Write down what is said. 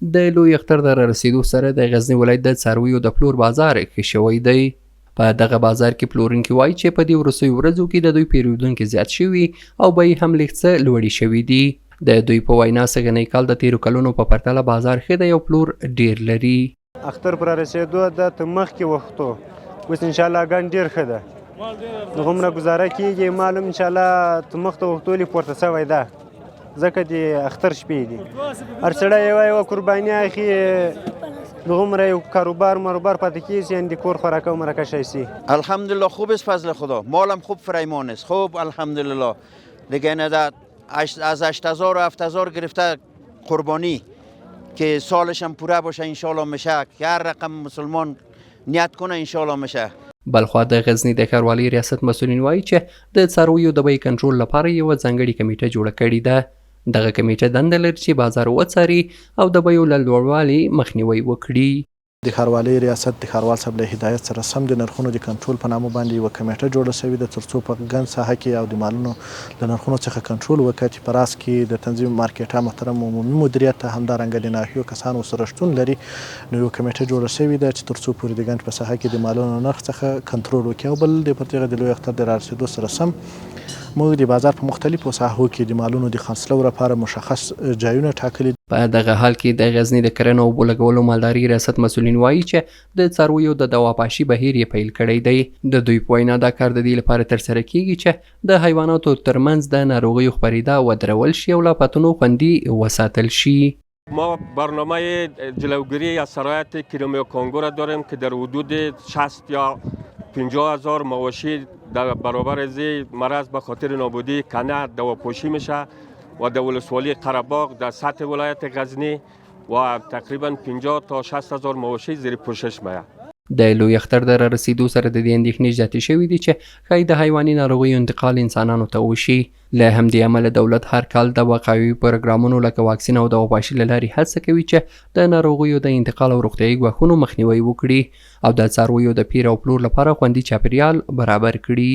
د لوی اختر د رارسېدو سره د غزني ولایت د څارویو د پلور بازار ښه شوی دی. په دغه بازار کې پلورونکي وایي چې په دې وروستیو ورځو کې د دوی پیرودونکي زیات شوي او بیې هم لږ څه لوړې شوې دي. د دوی په وینا سږنی کال د تېرو کلونو په پرتله بازار ښه دی او پلور ډېر لري. اختر پر رسېدو ده ته مخکې وختو اوس ان شاء الله ګڼ ډېر ښه ده، دغومره ګزاره کېږي، مال هم ان شاء الله ته مخته وختو لې پورته شوی ده، ځکه د اختر شپې دي، هر سړی یوه یوه قرباني اخلي، دغومره یو کاروبار ماروبار پاتې کېږي، یعنې د کور خوراکه او مرکه شی شي. الحمدلله خوب است، فضل خدا مالم خوب فریمان است، خوب الحمدلله دیگه نه ده از 8000 و 7000 گرفته قربانی که سالش هم پوره باشه انشالله میشه که هر رقم مسلمان نیت کنه انشالله میشه. بلخوا د غزني د ښاروالۍ ریاست مسؤلین وایي چې د څارویو د بیې کنټرول لپاره یوه ځانګړې کمیټه جوړه کړې ده. دغه کمیټه دنده لري چې بازار وڅاري او د بیو له لوړوالي مخنیوی وکړي. د ښاروالۍ ریاست د ښاروال صاحب له هدایت سره سم د نرخونو د کنټرول په نامه باندې یوه کمېټه جوړه شوې ده تر څو په ګن ساحه کې او د مالونو له نرخونو څخه کنټرول وکړي چې په راس کې د تنظیم مارکېټا محترم عمومي مدیریت ته همدارنګه د ناحیو کسان ورسره شتون لري نو یوه کمېټه جوړه شوې ده چې تر څو پورې د ګنج په ساحه کې د مالونو نرخ څخه کنترول وکړي او بل د پر دغه د لوی اختر د رارسېدو سره سم موږ د بازار په مختلفو ساحو کې د مالونو د خرڅلاو لپاره مشخص ځایونه ټاکلي. په دغه حال کې د غزني د کرنې او اوبو لګولو مالدارۍ ریاست مسؤلین وايي چې د څارویو د دواپاشي بهیر یې پیل کړی دی. د دوی په وینا دا کار د دې لپاره ترسره کېږي چې د حیواناتو ترمنځ د ناروغیو خپرېدا ودرول شي او له آفتونو خوندي وساتل شي. ما برنامه جلوگیری از سرایت کریمیا کانگو را داریم که در حدود 60 یا 50 هزار مواشی در برابر از مرض به خاطر نابودی کنه دواپاشی میشه و در ولسوالی قره‌باغ در سطح ولایت غزنی و تقریبا 50 تا 60 هزار مواشی زیر پوشش میه. د لوی اختر د رارسېدو سره د دې اندېښنې زیاتې شوې دي چې ښایي د حیواني ناروغیو انتقال انسانانو ته وشي. له همدې امله دولت هر کال د وقایوي پروګرامونو لکه واکسین او دواپاشي له لارې هڅه کوي چې د ناروغیو د انتقال او روغتیايي ګواښونو مخنیوی وکړي او د څارویو د پیر او پلور لپاره خوندي چاپیریال برابر کړي.